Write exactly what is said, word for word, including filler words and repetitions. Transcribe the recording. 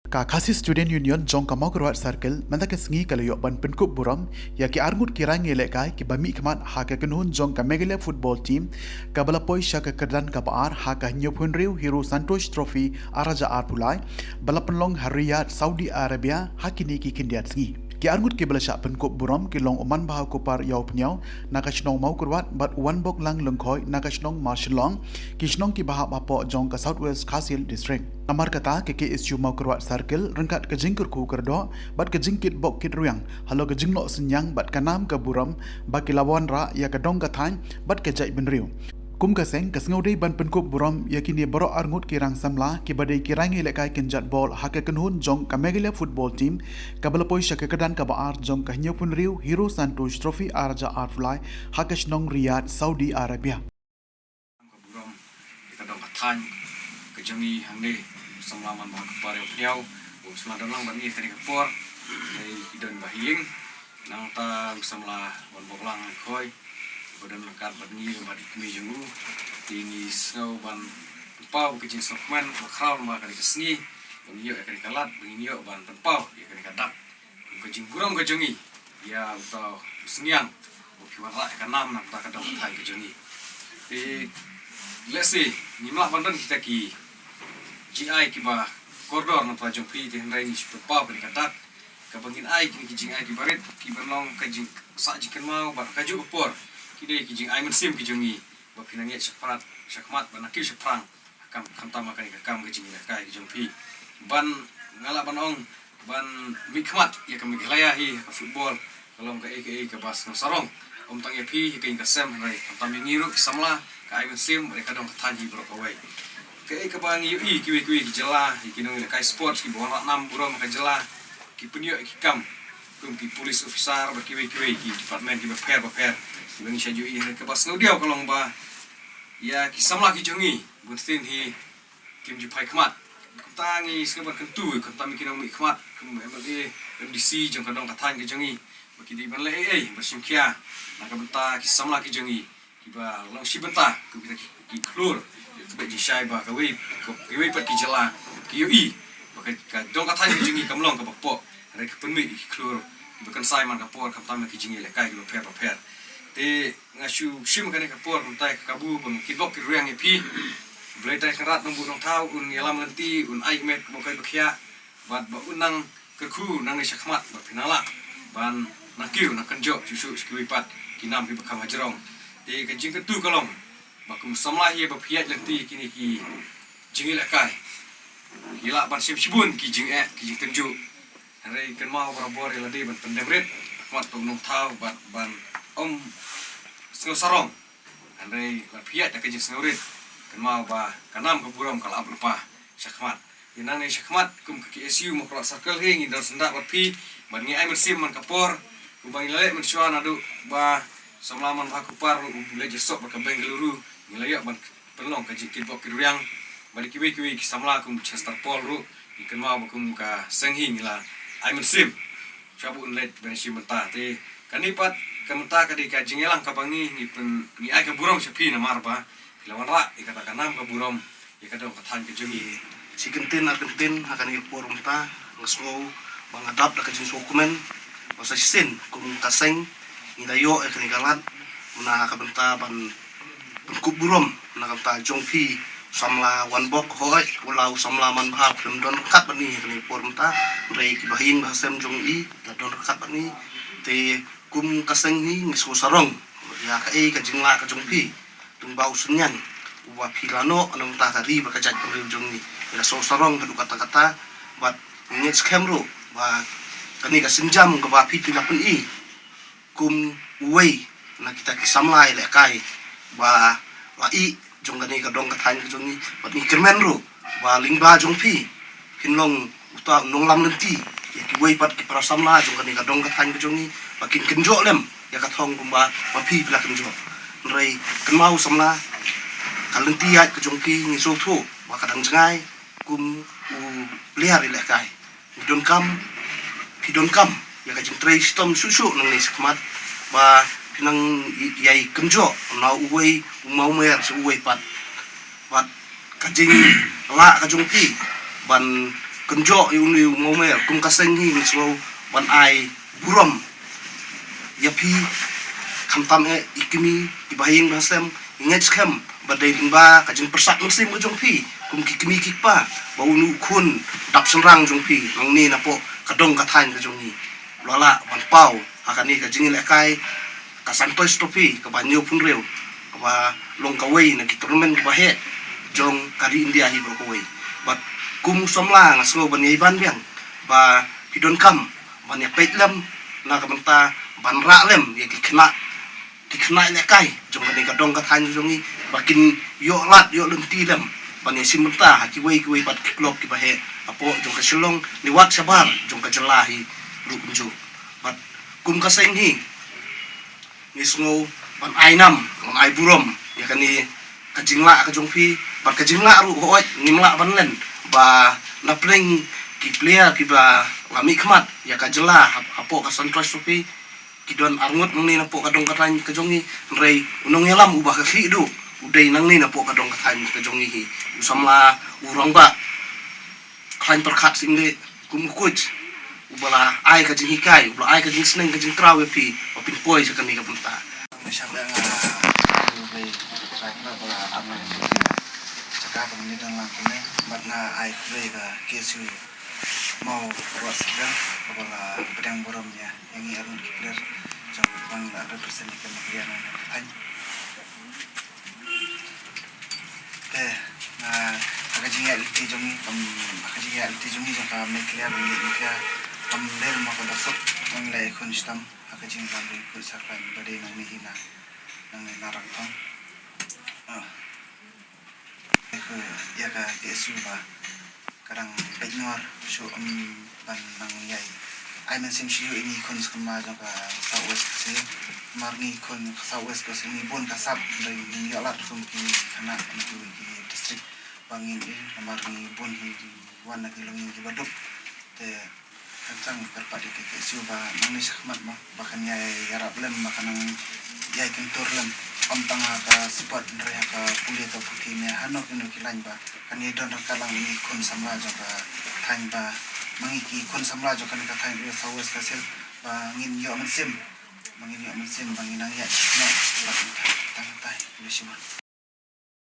Ka Khasi Student Union jong ka Mawkyrwat Circle mynta ka sngi ka la ïoh ban pynkup burom ïa ki arngut ki rangïalehkai kiba mihkhmat ha ka kynhun jong ka Meghalaya Football Team kaba la poi sha ka kyrdan kaba ar ha ka hynñiewphew hynriew Hero Santosh Trophy ar hajar arphew lai ba la pynlong ha Riyadh, Saudi Arabia ha kine ki khyndiat sngi. Ki arngut kiba la shah pynkup burom ki long u Manbha Kupar Ïawphniaw na ka shnong Mawkyrwat bad u Wanboklang Lyngkhoi na ka shnong Marshillong, ki shnong kiba hap hapoh jong ka South West Khasi Hills District. Namar kata ka K S U Mawkyrwat Circle ryngkat ka jingkyrkhu kyrdoh bad ka jingkitbok kitrwiang halor ka jingnoh synñiang bad ka nam ka burom ba ki la wanrah ïa ka dong ka thaiñ bad ka jaitbynriew. Kum ka seng ka sngewdei ban pynkup burom ïa kine baroh arngut ki rang samla kiba dei ki rangïalehkai kynjat bol ha ka kynhun jong ka Meghalaya Football Team kaba la poi sha ka kyrdan kaba ar jong ka hynñiewphew hynriew Hero Santosh Trophy ar hajar arphew lai ha ka shnong Riyadh, Saudi Arabia. Ka burom ïa ka dong ka thaiñ ka jong ngi hangne, samla Manbha Kupar Ïawphniaw, u samla don lang bad ngi ha kane ka por, dei ki don ba ha ïing. Nangta u samla Wanboklang Lyngkhoi ba don ryngkat bad ngi, bad i kmie jong u. Te ngi sngew ban pynpaw ka jingsngewkmen ba khraw lyngba kane ka sngi ba ngi ïoh ïa kane ka lad, ba ngi ïoh ban pynpaw ïa kane ka dak, ka jingburom ka jong ngi ïa uta u synñiang ba phi wanrah ïa ka nam na ka bynta ka dong ka thaiñ ka jong ngi. Te lehse ngim lah ban don kita ki jingai kiba kordor na ka bynta jong phi, te hynrei ngi shu pynpaw kane ka dak kaba ngin ai kine ki jingai kiba rit, kiba long ka jingsah jingkynmaw bad ha kajuh ka por ki dei ki jingai mynsiem ki jong ngi ba phi nang ïaid shakhmat shakhmat bad nang kiew shaphrang ha kam, khamtam ha kane ka kam ka jingïalehkai ka jong phi. Ban, nga lah ban ong, ban mihkhmat ïa ka Meghalaya hi ha ka football ka long kaei kaei kaba sngewsarong. Ym tang ïa phi, ïa ka ïing ka sem, hynrei khamtam ïa ngi ruh ki samla, ka ai mynsiem bad ïa ka dong ka thaiñ hi baroh kawei. Kaei kaba ngi ïohi kiwei kiwei ki jylla, ïa ki nongïalehkai sports kiba wanrah nam burom ha ka jylla, ki pynïoh ïa ki kam kum ki police officer bad kiwei kiwei ki department kiba pher ba pher kiba ngi shait ïohi. Hynrei kaba sngewdiaw ka long ba ïa ki samla ki jong ngi bunsien hi kim ju phai khmat. Kumta ngi sngewbha kyntu, khamtam ïa ki nongmihkhmat kum M L A, M D C jong ka dong ka thaiñ ka jong ngi ba ki dei ban leh ei ei ban shim khia na ka bynta ki samla ki jong ngi kiba long shi bynta, kum kita ki, ki khlur. Ka beh jingshai ba kawei, ka, kawei pat ki jylla ki ïohi ba ka, ka dong ka thaiñ ka jong ngi kam long kaba kpoh, hynrei ka pynmih ïa ki khlur kiba kynsai man ka por, khamtam ïa ki jingïalehkai kiba pher ba pher. Te nga shu shim kane ka por kumta ïa ka kabu ba ngi kitbok kitrwiang ïa phi. U Blei Trai Kynrad Nongbuh Nongthaw un ïalam lynti, un ai met ba kai ba khiah bad ba un nang kyrkhu nangne shakhmat ba phin nang lah ban nang kiew nang kynjoh shuh shuh sha kiwei pat ki nam kiba kham hajrong. Te ka jingkyntu ka long ba kum samla hi ba phi ïaid lynti kine ki jingïalehkai, ngi lah ban shim shibun ki jingeh, ki jingkynjoh. Hynrei kynmaw barabor ïa lade ban pyndem rit ha khmat u Nongthaw bad ban ym sngewsarong. Hynrei lada phi ïaid da ka jingsngewrit, kynmaw ba ka nam ka burom ka la ap lypa shakhmat. Te nangne shakhmat kum ka K S U Mawkyrwat Circle hi ngi don syndah bad phi bad ngi ai mynsiem man ka por kumba ngi la leh mynshuwa naduh ba samla Manbha Kupar ruh u leit ïasop bad ka Bengaluru, ngi la ïoh ban pynlong ka jingkitbok kitrwiang bad ïa kiwei kiwei ki samla kum Chester Paul ruh, ngi kynmaw ba kum ka seng hi ngi la ai mynsiem shuwa ba un leit ban ïashim bynta. Te kane pat ka mynta ka dei ka jingïalang kaba ngi, ngi pyn, ngi ai ka burom sha phi namar ba phi la wanrah ïa kata ka nam ka burom ïa ka dong ka thaiñ ka jong ngi. Shi kyntien ar kyntien ha kane ka por mynta nga sngew ba nga dap da ka jingsngewkmen ba sa shisien kum ka seng ngi la ïoh ïa kane ka lad na ka bynta ban pynkup burom na ka bynta jong phi, samla Wanbok, hooid, u la u samla Manbha u khlem don ryngkat bad ngi ha kane ka por mynta, hynrei kiba ha ïing ba ha sem jong i la don ryngkat bad ngi. Te kum ka seng hi ngi sngewsarong ïa kaei ka jinglah ka jong phi. Tang ba u synñiang uba phi la noh na ka bynta ka ri bad ka jaitbynriew jong ngi, ngi la sngewsarong haduh katta katta bad ngi ngeit skhem ruh ba kane ka sienjam kaba phi, phi la pyni kum uwei na kita ki samla ïalehkai ba la ïeh jong kane ka dong ka thaiñ ka jong ngi, bad ngi kyrmen ruh ba lyngba jong phi phin long uta u nonglam lynti ïa kiwei pat ki para samla jong kane ka dong ka thaiñ ka jong ngi ba kin kynjoh lem ïa ka thong kumba ba phi, phi la kynjoh. Hynrei kynmaw samla, ka lynti ïaid ka jong phi ngi sngewthuh ba ka dang jngai kum u player ïalehkai. Ngi donkam, phi donkam ïa ka jingtrei shitom shuh shuh nangne shakhmat ba phin nang ïai kynjoh na uwei u mawmer sha uwei pat. Bad ka jinglah ka jong phi ban kynjoh ïa une u mawmer, kum ka seng hi ngi sngew ban ai burom ïa phi, khamtam eh i kmie, i bahaïing bahasem, i ngeit skhem ba dei lyngba ka jingpyrsad mynsiem ka jong phi kum ki kmie ki kpa ba une u khun dap shynrang jong phi nangne napoh ka dong ka thaiñ ka jong ngi u la lah ban paw ha kane ka jingïalehkai ka Santosh Trophy kaba hynñiewphew hynriew, kaba long kawei na ki tournament kiba heh jong ka ri India hi baroh kawei. Bad kum u samla nga sngew ban ïai ban biang ba phi donkam ban ïa peit lem na ka bynta ban rah lem ïa ki khynnah, ki khynnah ïalehkai jong kane ka dong ka thaiñ jong ngi ba kin ïoh lad ïoh lynti lem ban ïa shim bynta ha kiwei kiwei pat ki club kiba heh hapoh jong ka Shillong ne wat shabar jong ka jylla hi ruh kumjuh. Bad kum ka seng hi ngi sngew ban ai nam, ban ai burom ïa kane ka jinglah ka jong phi, bad ka jinglah ruh hooid ngim lah ban len ba na pdeng ki player kiba la mihkhmat ïa ka jylla hap-, hapoh ka Santosh Trophy ki don arngut nangne napoh ka dong ka thaiñ ka jong ngi, hynrei u nongïalam uba ka khlieh duh u dei nangne napoh ka dong ka thaiñ ka jong ngi hi, u samla u rangbah Khlaiñ Pyrkhat Syiemlieh kum u coach uba la ai ka jinghikai, uba la ai ka jingsneng ka jingkraw ïa phi ba phin poi sha kane ka bynta. Nga shah bang, ah, u rei ka khlaiñ ba la am jaka ba ngi don lang kumne, bad nga ai khublei ka K S U Mawroh Syrga kaba la pdiang burom ïa ïa ngi arngut ki player jong ba ngi la represent ïa ka Meghalaya na ka thaiñ. Te, ah, ha ka jingïaid lynti jong ngi, kam, ha ka jingïaid lynti jong ngi jong ka Meghalaya, ba ngi Meghalaya, kam dei mo kaba suk, ba ngi la ïakhun shitom ha ka jingïalam ba ngi kut sa khlaiñ ba dei nangne hi na, nangne na Rangthong. Ah. Ïa ka, ïa ka K S U ba ka dang peit nor shuh, um, ban nang ïai ai mynsiem shuh ïa ngi khun samla jong ka South West Khasi Hills. Namar ngi khun ka South West Khasi Hills ngi bun ka sap, hynrei ngim ïoh lad kum ki khynnah na kiwei ki district ba ngin ïoh, namar ngi bun hi ki wan na ki longïing kiba duk. Te Kyrpad ïa ka K S U ba nangne shakhmat mo ba kan ïai ïarap lem, ba kan nang ïai kyntur lem. Ym tang ha ka sport hynrei ha ka pule, ka puthi ne hano kino ki lain ba kan ïai don ryngkat lang ngi khun samla jong ka thaiñ ba ma ngi ki khun samla jong kane ka thaiñ South West Khasi Hills ba ngin ïoh mynsiem, ba ngin ïoh mynsiem ba ngin nang ïaid shipneh bad tang tai. Khublei shibun.